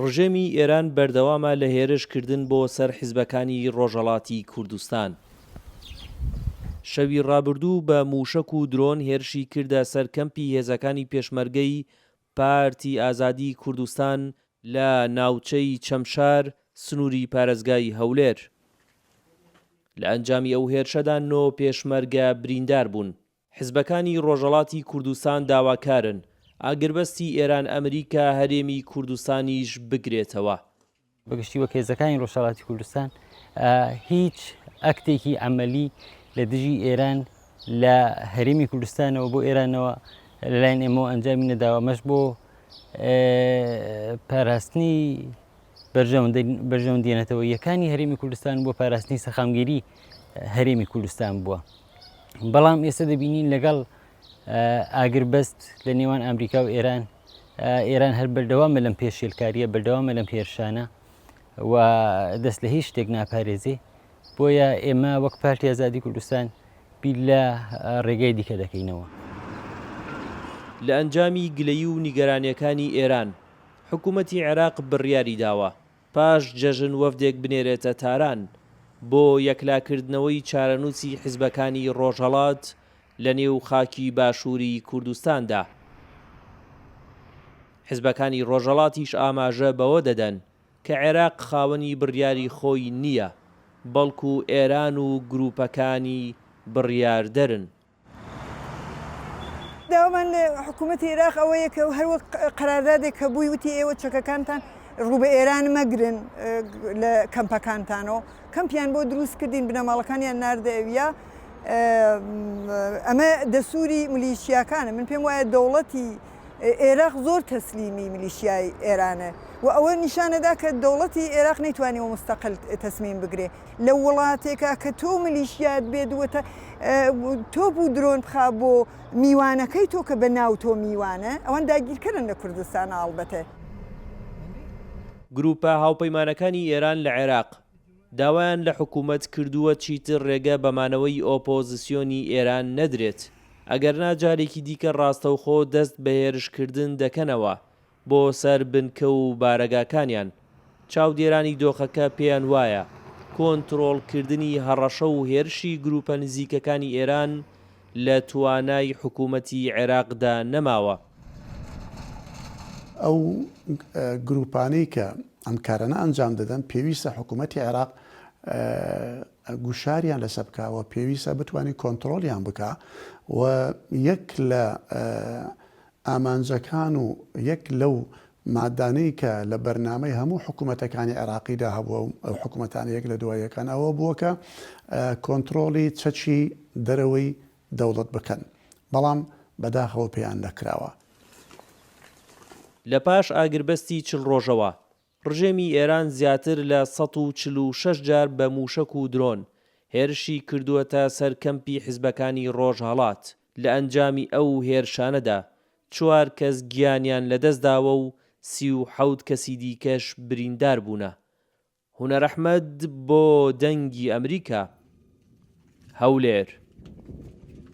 ڕژێمی ئێران بەردەوامە لە هێرش کردن بۆ سەر حیزبەکانی ڕۆژهەڵاتی کوردستان. شەوی ڕابردوو بە مووشەک و درۆن هێرشی کردە سەر کەمپی هێزەکانی پێشمەرگەی پارتی ئازادی کوردستان لە ناوچەی چەمشار سنووری پارێزگای هەولێر. لە ئەنجامی ئەو هێرشەدا نۆ پێشمەرگە بریندار بوون. حزبەکانی ڕۆژهەڵاتی کوردستان داواکارن ئاگربەستی ئێران-ئەمریکا هەرێمی کوردستانیش بگرێتەوە. بەگشتی وەک هێزەکانی ڕۆژهەڵاتی کوردستان هیچ ئەکتێکی عەمەلی لە دژی ئێران لە هەرێمی کوردستانەوە بۆ ئێرانەوە لەلایەن ئێمەوە ئەنجامی نەداوە ئەمەش بۆ پاراستنی بەرژەوەندیە نەتەوەییەکانی هەرێمی کوردستان بۆ پاراستنی سەقامگیری هەرێمی کوردستان بووە بەڵام ئێستا دەبینین لەگەڵ ئاگربەست لە نێوان ئەمریکا و ئێران ئێران هەر بەردەوامە لەم پێشێلکاریە بەردەوامە لەم هێرشانە و دەست لە هیچ شتێک ناپارێزێ بۆیە ئێمە وەک پارتی ئازادی کوردستان بیر لە ڕێگای دیکە دەکەینەوە. لە ئەنجامی گلەیی و نیگەرانیەکانی ئێران، حکومەتی عێراق بڕیاریداوە پاش جەژن وەفدێک بنێرێتە تاران بۆ یەکلاکردنەوەی چارەنووسی حزبەکانی ڕۆژهەڵات لە نێو خاکی باشووری کوردستاندا. حزبەکانی ڕۆژهەڵاتیش ئاماژە بەوە دەدەن کە عێراق خاوەنی بڕیاری خۆی نییە، بەڵکو ئێران و گرووپەکانی بڕیاردەرن. داوامان لە حکوومەتی عێراق ئەوەیە کە هەر وەک قەراردادێک کە بووی وتی ئێوە چەکەکانتان ڕوو بە ئێران مەگرن لە کەمپەکانتانەوە کەمپیان بۆ دروست کردین بنەماڵەکانیان ناردە ئەویا ئەمە دەسووری ملیشیاکانە من پێم وایە دەوڵەتی ئێراق زۆر تەسلیمی ملیشیای ئێرانە و ئەوە نیشانەدا کە دەوڵەتی ئێراق نەیتوانیوە مستەقل تەسمیم بگرێ لە وڵاتێکا کە تۆ ملیشیات بێت و تۆپ و درۆن بخا بۆ میوانەکەی تۆ کە بە ناو تۆ میوانە ئەوان داگیرکەرن لە کوردستان ئاڵبەتە. گروپە هاوپەیمانەکانی ئێران لە عێراق داوایان لە حکومەت کردووە چیتر رێگە بە مانەوەی ئۆپۆزسیۆنی ئێران نەدرێت، ئەگەرنا جارێکی دیکە راستەوخۆ دەست بە هێرشکردن دەکەنەوە بۆ سەر بنکە و بارەگاکانیان، چاودێرانی دۆخەکە پێیان وایە کۆنترۆڵکردنی هەڕەشە و هێرشی گروپە نزیکەکانی ئێران لە توانای حکومەتی عێراقدا نەماوە. ئەو گروپانەی کە ئەم کارانە ئەنجام دەدەن پێویستە حکومەتی عێراق گوشاریان لەسەر بکا و پێویستە بتوانێت کۆنترۆڵیان بکا و یەک لە ئامانجەکان و یەک لەو مادانەی کە لە بەرنامەی هەموو حکوومەتەکانی عێراقیدا هەبووە و ئەو حکوومەتانە یەک لە دوای یەکان ئەوە بووە کە کۆنترۆڵی چەکی دەرەوەی دەوڵەت بکەن بەڵام بەداخەوە پێیان نەکراوە. لە پاش ئاگربەستی 40 ڕۆژەوە، ڕژێمی ئێران زیاتر لە 146 جار بە مووشەک و درۆن هێرشی کردووەتە سەر کەمپی حزبەکانی ڕۆژهەڵات، لە ئەنجامی ئەو هێرشانەدا چوار کەس گیانیان لەدەستداوە و 37 کەسی دیکەش بریندار بوونە. هونەر ئەحمەد بۆ دەنگی ئەمریکا، هەولێر.